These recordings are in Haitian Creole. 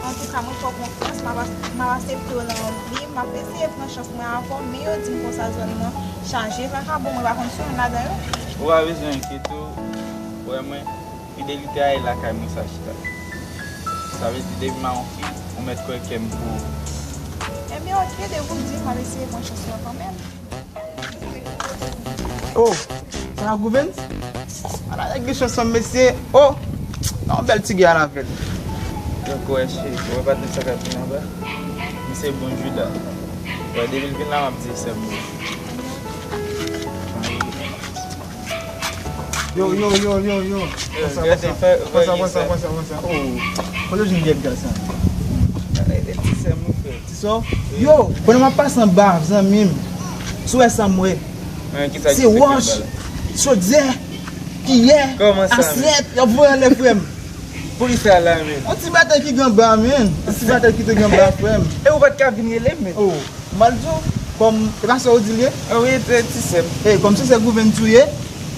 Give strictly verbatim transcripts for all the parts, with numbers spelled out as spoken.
Antouka, mwen fè w konfyans, m ap, m ap aksepte w nan vi m, m ap eseye pran chans mwen avè w, men yo di m konsa zòn nan chaje, vakabon, mwen pa konn si w youn ladan yo. Ou pa bezwen enkyete w, ou wè mwen, fidelite a e lakay mwen sa chita. Sa vle di, depi m a yon fi, ou mèt kwè kè m pou ou. Ebyen, oke, depi w di, m ap eseye pran chans mwen kanmenm. Oh, sa la Gouvens? Ala nèg gen chans fanm mesye. Oh, nan yon bèl ti gè a lavel. Donk ou wè cheri, ou wè patnè sa k ap vin anba? Misye bon jouda. Wè depi l vin la m ap di sè m. Yo, yo, yo, yo, yo. Pran sa, pran sa, pran sa, pran sa, pran sa. Oh, kote w jwenn gèt gaz sa? Ti sè m ou frè. Ti sè w? Yo, pandan m ap pase anba zanmi m, si w wè sa m wè. Se wòch, chodyè, kiyè, asyèt, y ap voye anlè frè m. Poukisa la menm? Yon ti batay ki gen anba menm. Yon ti batay ki te gen anba frè m. E ou pa t ka vin rele m menm? Oh, m al di w, kòm, e pa sè w di l ye? Ah wi, ti sè m. E kòm se sè Gouvens ou ye,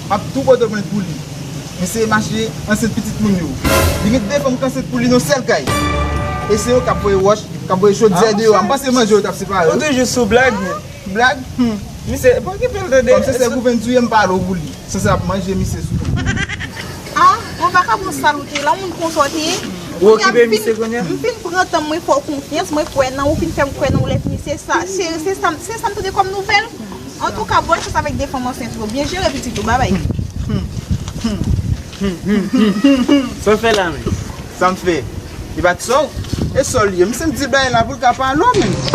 m ap tou pote plent pou li. Misye mache ansent pitit moun yo. Li gen de fanm k ansent pou li nan sèl kay. E se yo k ap voye wòch, k ap voye chodyè deyò. M panse manje yo t ap separe. Ou toujou sou blag menm. Blag? Hmm. Misye, pa okipe l tande. Kòm se sè Gouvens ou ye, m pale w pou li. Sanse ap manje misye sou kou. Ah, yon vakabon sal ou te ye, la yon moun konsa w te ye. Ou okipe misye kounye a? M fin pran tan mwen fè w konfyans, mwen kwè nan ou, fin fè m kwè nan ou, lè fini se sa, se, se sa, se sa m tande kòm nouvèl. Antouka, bòn chans avèk de fanm ansent yo. Byen jere pitit ou, babay. Sa w fè la menm? Sa m fè? Li pa t sòl. E sòl li ye. Misye m di l bagay la pou l ka pale w menm.